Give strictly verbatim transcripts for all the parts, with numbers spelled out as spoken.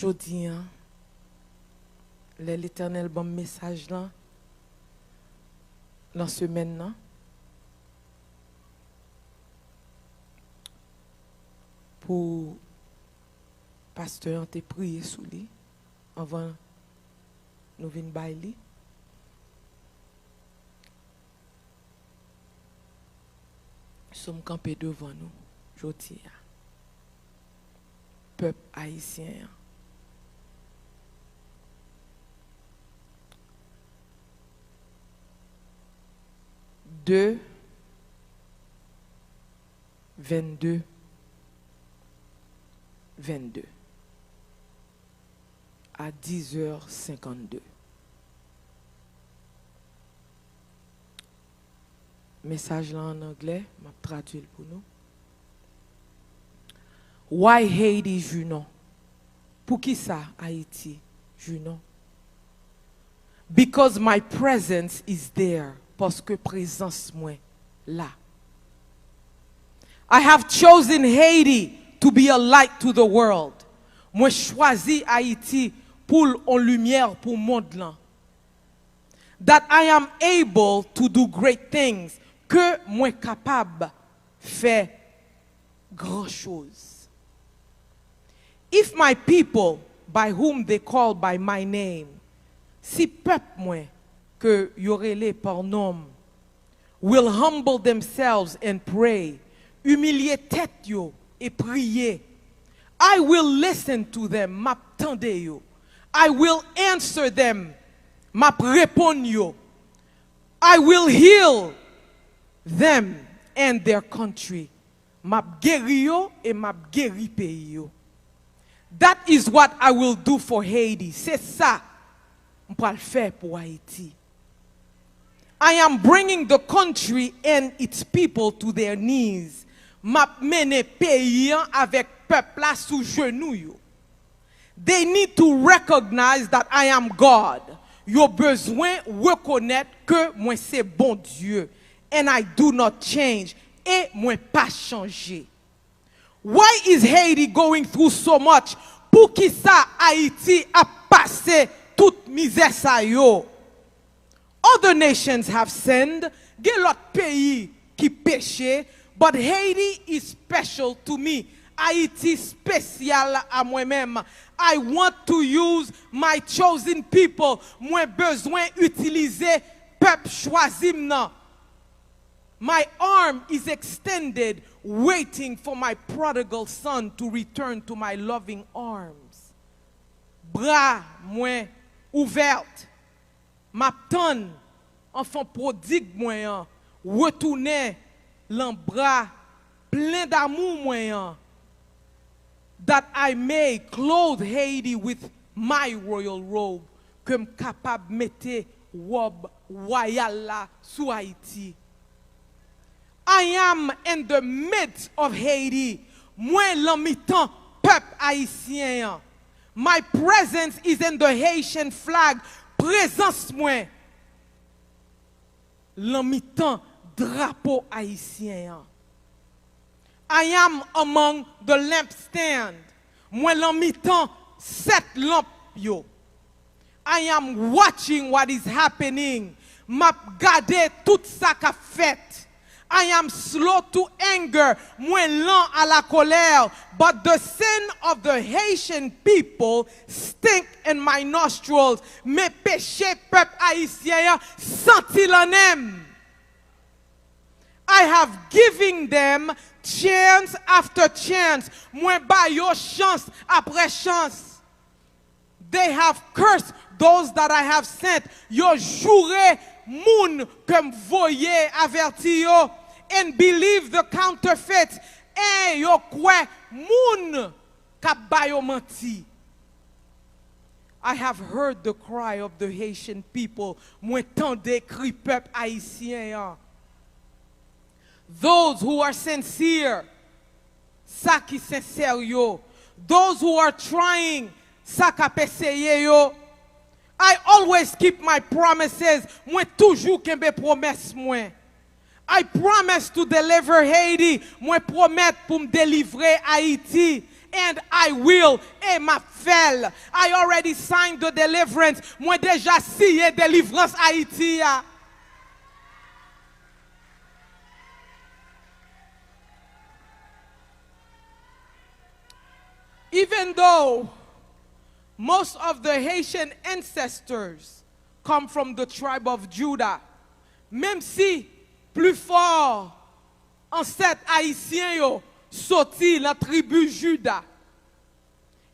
Jodi a, lè Letènèl ban m mesaj lan, nan semèn nan, pou pastè an te priye sou li anvan nou vin bay li. So m kanpe devan nou jodi a, pèp ayisyen an. De, vennde, vennde, a dizè senkannde. Mesaj lan ann anglè, m ap tradui l pou nou. Why Haiti, Junon? Poukisa Ayiti, Junon? Because my presence is there, paske prezans mwen la. I have chosen Haiti to be a light to the world. Mwen chwazi Ayiti pou l on limyè pou mond lan. That I am able to do great things, ke mwen kapab fè gran choz. If my people, by whom they call by my name, si pèp mwen ke yo rele pa non m, will humble themselves and pray, imilye tèt yo e priye, I will listen to them, m ap tande yo. I will answer them, m ap reponn yo. I will heal them and their country. M ap geri yo e m ap geri peyi yo. That is what I will do for Haiti. Se sa m pral fè pou Ayiti. I am bringing the country and its people to their knees. M ap mennen peyi an avèk pèp la sou jenou yo. They need to recognize that I am God. Yo bezwen rekonèt ke mwen se Bondye. And I do not change. E mwen pa chanje. Why is Haiti going through so much? Poukisa Ayiti ap pase tout mizè sa yo? Other nations have sinned, gen lòt peyi ki peche, but Haiti is special to me. Ayiti espesyal a mwen menm. I want to use my chosen people. Mwen bezwen itilize pèp chwazi m nan. My arm is extended, waiting for my prodigal son to return to my loving arms. Bra mwen ouvè, m ap tann anfan pwodig mwen an retounen lan bra plen damou mwen an. That I may clothe Haiti with my royal robe, ke m kapab mete wòb wayal la sou Ayiti. I am in the midst of Haiti. Mwen lan mitan pèp ayisyen an. My presence is in the Haitian flag. Prezans mwen lan mitan drapo ayisyen an. I am among the lampstand. Mwen lan mitan sèt lanp yo. I am watching what is happening. M ap gade tout sa k ap fèt. I am slow to anger. Mwen lan a la colère. But the sin of the Haitian people stink in my nostrils. Men peche pèp ayisyen an santi lan nen m. I have given them chance after chance. Mwen ba yo chans apre chans. They have cursed those that I have sent. Yo joure moun ke m voye avèti yo. And believe the counterfeit. E yo kwè moun k ap ba yo manti. I have heard the cry of the Haitian people. Mwen tande kri pèp ayisyen an. Those who are sincere, sa ki sensè yo. Those who are trying, sa k ap eseye yo. I always keep my promises. Mwen toujou kenbe pwomès mwen. I promise to deliver Haiti. Mwen pwomèt pou m delivre Ayiti. And I will, e m ap fè l. I already signed the deliverance. Mwen deja siyen delivrans Ayiti a. Even though most of the Haitian ancestors come from the tribe of Judah, menm si plifò ansèt ayisyen yo soti nan tribi Jida.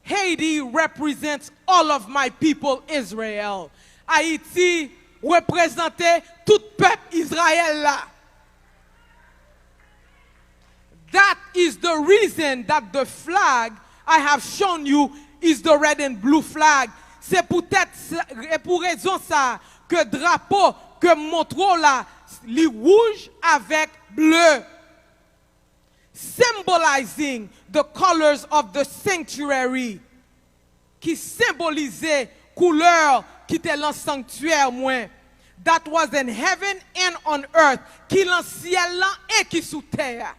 Haiti represents all of my people Israel. Ayiti reprezante tout pèp Izrayèl la. That is the reason that the flag I have shown you is the red and blue flag. Se poutèt sa, e pou rezon sa ke drapo ke m montre w la, li wouj avèk ble. Symbolizing the colors of the sanctuary, ki senbolize koulè ki te lan sanktyè mwen, that was in heaven and on earth, ki lan syèl lan e ki sou tè a.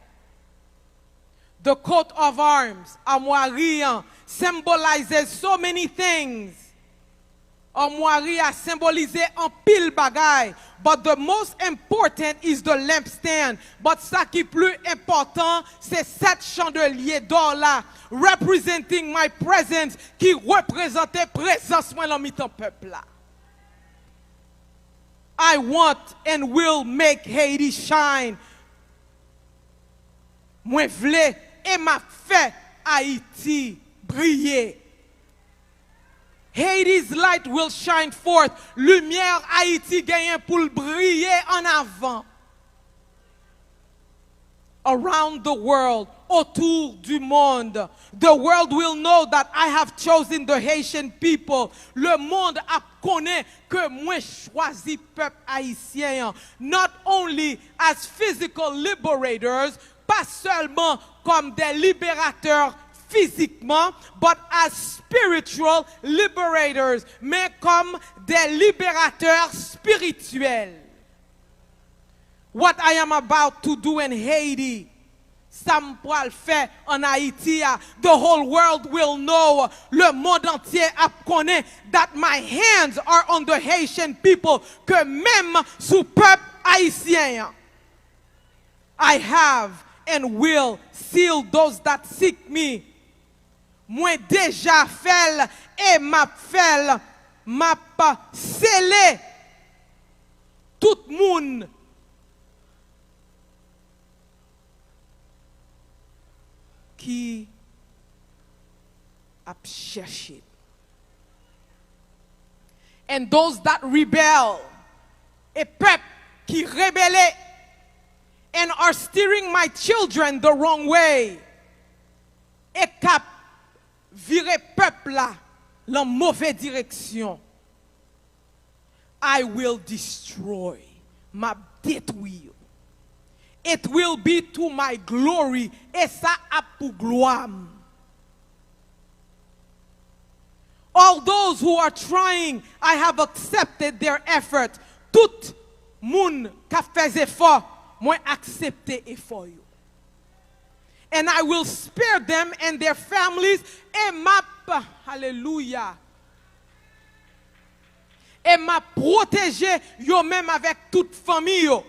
The coat of arms, amwari an, symbolizes so many things. Amwari a senbolize anpil bagay, but the most important is the lampstand. But sa ki pli enpòtan, se sèt chandelye dò la, representing my presence, ki reprezante prezans mwen lan mitan pèp la. I want and will make Haiti shine. Mwen vle e m ap fè Ayiti briye. Haiti's light will shine forth. Limyè Ayiti genyen pou l briye an avan. Around the world, autour du monde, the world will know that I have chosen the Haitian people. Lemonn ap konnen ke mwen chwazi pèp ayisyen an, not only as physical liberators, pa sèlman kòm des libérateurs fizikman, but as spiritual liberators, men kòm des libérateurs spirituels. What I am about to do in Haiti, sa m pral fè an Ayiti a, the whole world will know, lemonn antye ap konnen, that my hands are on the Haitian people, ke men m sou pèp ayisyen an. I have and will seal those that seek me. Mwen deja fè l e m ap fè l. M ap sele tout moun ki ap chèche. And those that rebel, e pèp ki rebele, and are steering my children the wrong way, e k ap vire pèp la lan move direksyon. I will destroy, m ap detwi yo. It will be to my glory, e sa ap pou glwa m. All those who are trying, I have accepted their effort. Tout moun k ap fè zefò, mwen aksepte efò yo. And I will spare them and their families, e m ap, alelouya, e m ap pwoteje yo menm avèk tout fanmi yo.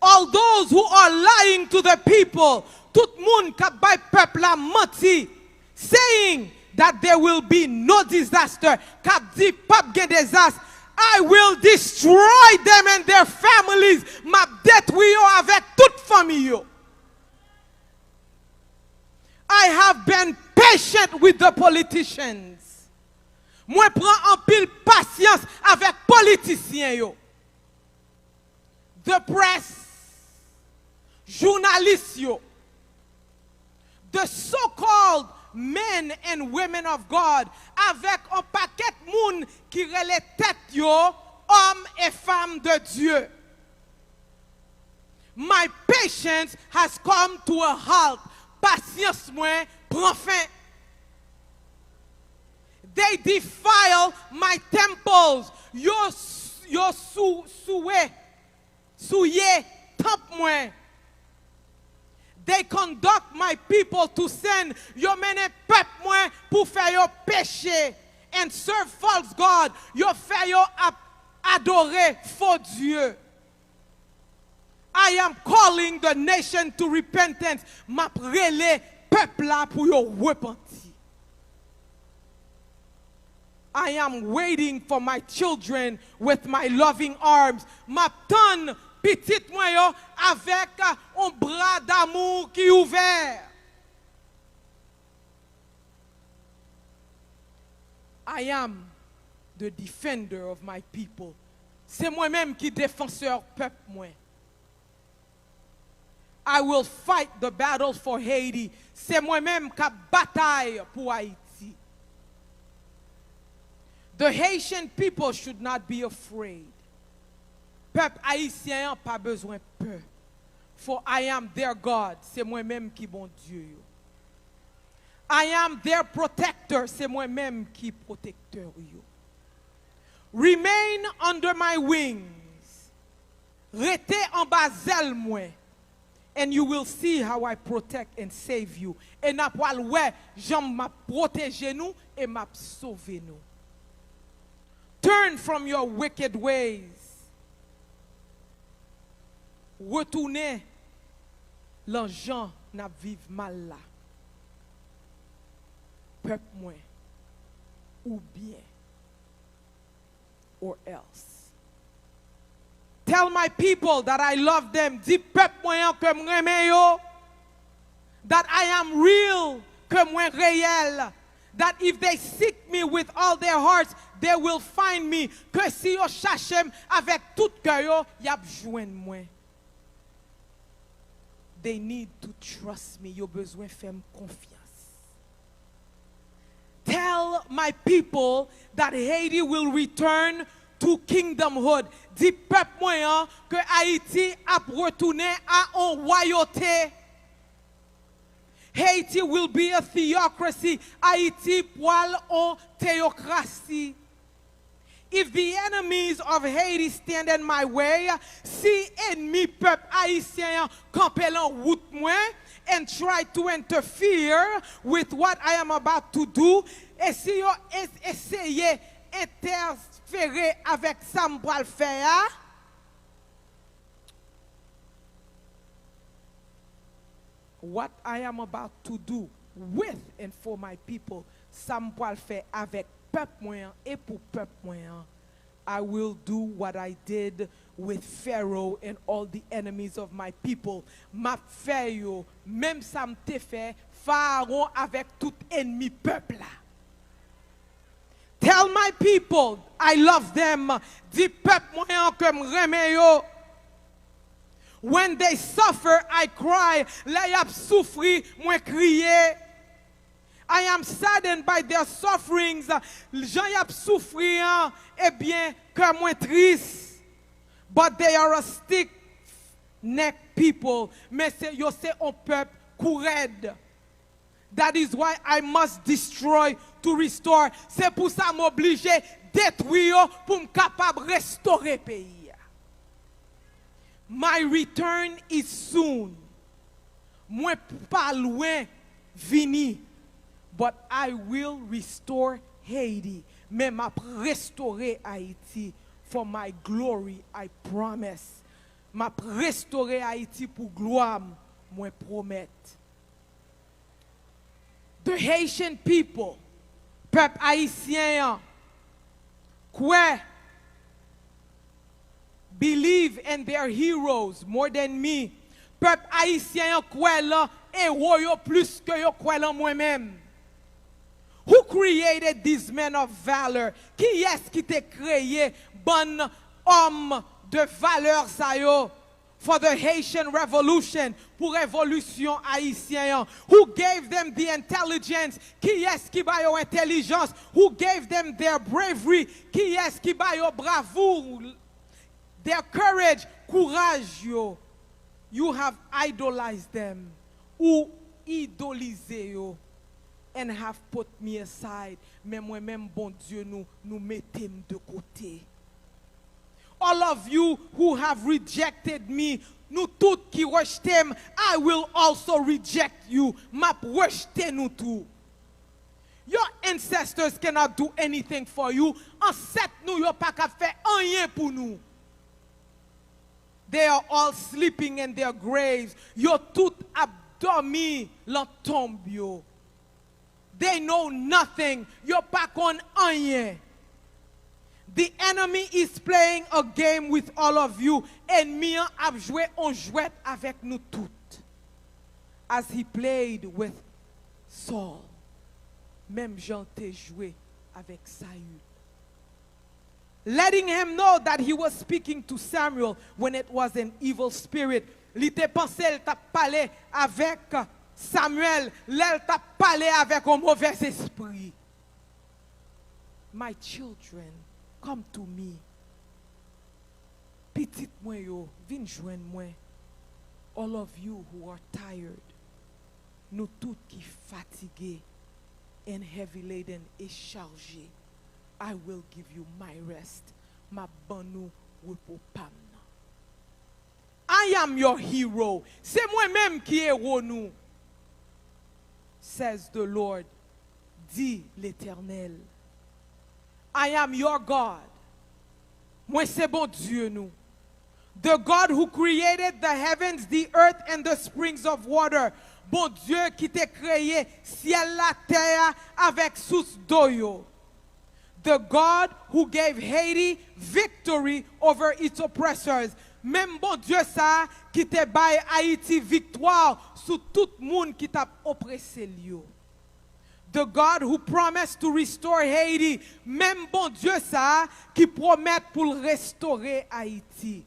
All those who are lying to the people, tout moun k ap bay pèp la manti, saying that there will be no disaster, k ap di p ap gen dezas, I will destroy them and their families, m ap detwi yo avèk tout fanmi yo. I have been patient with the politicians. Mwen pran anpil pasyans avèk politisyen yo. The press, jounalis yo, the so-called men and women of God, avèk yon pakèt moun ki rele tèt yo homme et femme de Dieu. My patience has come to a halt. Pasyans mwen pran fen. They defile my temples. Yo, yo sou, souwe, souye tanp mwen. They conduct my people to sin. Yo mennen pèp mwen pou fè yo peche and serve false god. Yo fè yo ap adore fo dye. I am calling the nation to repentance. M ap rele pèp la pou yo repanti. I am waiting for my children with my loving arms. M ap tann pitit mwen yo avèk yon bra damou ki ouvè. I am the defender of my people. Se mwen menm ki defansè pèp mwen. I will fight the battle for Haiti. Se mwen menm k ap batay pou Ayiti. The Haitian people should not be afraid. Pèp ayisyen an pa bezwen pè. For I am their God. Se mwen menm ki Bondye yo. I am their protector. Se mwen menm ki pwotektè yo. Remain under my wings. Rete anba zèl mwen. And you will see how I protect and save you. E n ap pral wè jan m ap pwoteje nou e m ap sove nou. Turn from your wicked ways. Retounen lan jan n ap viv mal la. Pèp mwen, oubyen, or else. Tell my people that I love them. Di pèp mwen an ke m renmen yo. That I am real, ke mwen reyèl. That if they seek me with all their hearts, they will find me. Ke si yo chache m avèk tout kè yo, y ap jwenn mwen. They need to trust me. Yo bezwen fè m konfyans. Tell my people that Haiti will return to kingdomhood. Di pèp mwen an ke Ayiti ap retounen a on wayote. Haiti will be a theocracy. Ayiti pwal on teyokrasi. If the enemies of Haiti stand in my way, si enmi pèp ayisyen an kanpe lan wout mwen, and try to interfere with what I am about to do, e si yo es- eseye entèfere avèk sa m pral fè a, what I am about to do with and for my people, sa m pral fè avèk pèp mwen an e pou pèp mwen an. I will do what I did with Pharaoh and all the enemies of my people. M ap fè yo menm sa m te fè Farawon avèk tout enmi pèp la. Tell my people I love them. Di pèp mwen an ke m renmen yo. When they suffer, I cry. Lè y ap soufri, mwen kriye. I am saddened by their sufferings. Jan y ap soufri an, ebyen, kè mwen tris. But they are a stiff necked people. Men se, yo se yon pèp kou rèd. That is why I must destroy to restore. Se pou sa m oblije detwi yo pou m kapab restore peyi a. My return is soon. Mwen pa lwen vini. But I will restore Haiti. Men m ap restore Ayiti. For my glory, I promise. M ap restore Ayiti pou glwa m, mwen pwomèt. The Haitian people, pèp ayisyen an, kwè, believe in their heroes more than me. Pèp ayisyen an kwè lan ewo yo plis ke yo kwè lan mwen menm. Who created these men of valor? Kiyès ki te kreye bann òm de valè sa yo? For the Haitian Revolution, pou revolisyon ayisyen an. Who gave them the intelligence? Kiyès ki ba yo entèlijans? Who gave them their bravery? Kiyès ki ba yo bravou? Their courage, kouraj yo. You have idolized them. Ou idolize yo. And have put me aside. Men mwen menm, Bondye nou, nou mete m de kote. All of you who have rejected me, nou tout ki rejte m, I will also reject you. M ap rejte nou tou. Your ancestors cannot do anything for you. Ansèt nou yo pa ka fè anyen pou nou. They are all sleeping in their graves. Yo tout ap dòmi lan tonb yo. They know nothing. Yo pa konn anyen. The enemy is playing a game with all of you. Ènmi an ap jwe on jwèt avèk nou tout. As he played with Saul. Menm jan l te jwe avèk Sayil. Letting him know that he was speaking to Samuel when it was an evil spirit. Li te panse l t ap pale avèk Samuel lè l t ap pale avèk yon movèzespri. My children, come to me. Pitit mwen yo, vin jwenn mwen. All of you who are tired, nou tout ki fatige and heavy laden e chaje, I will give you my rest. M ap ban nou repo pa m nan. I am your hero. Se mwen menm ki ewo nou, says the Lord, di Letènèl. I am your God. Mwen se Bondye nou. The God who created the heavens, the earth, and the springs of water. Bondye ki te kreye syèl la, tè a, avèk sous do yo. The God who gave Haiti victory over its oppressors. Menm Bondye sa a ki te bay Ayiti viktwa sou tout moun ki t ap oprese l yo. The God who promised to restore Haiti. Menm Bondye sa a ki pwomèt pou l restore Ayiti.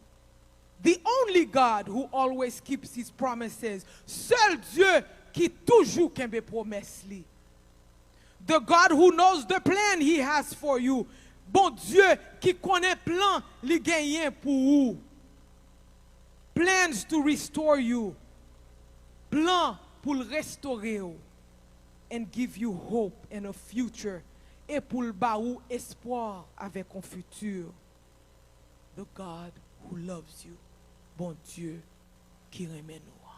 The only God who always keeps his promises. Sèl Dye ki toujou kenbe pwomès li. The God who knows the plan he has for you. Bondye ki konnen plan li genyen pou ou. Plans to restore you. Plan pou l restore w. And give you hope and a future. E pou l ba ou espwa avèk yon fiti. The God who loves you. Bondye ki renmen nou an.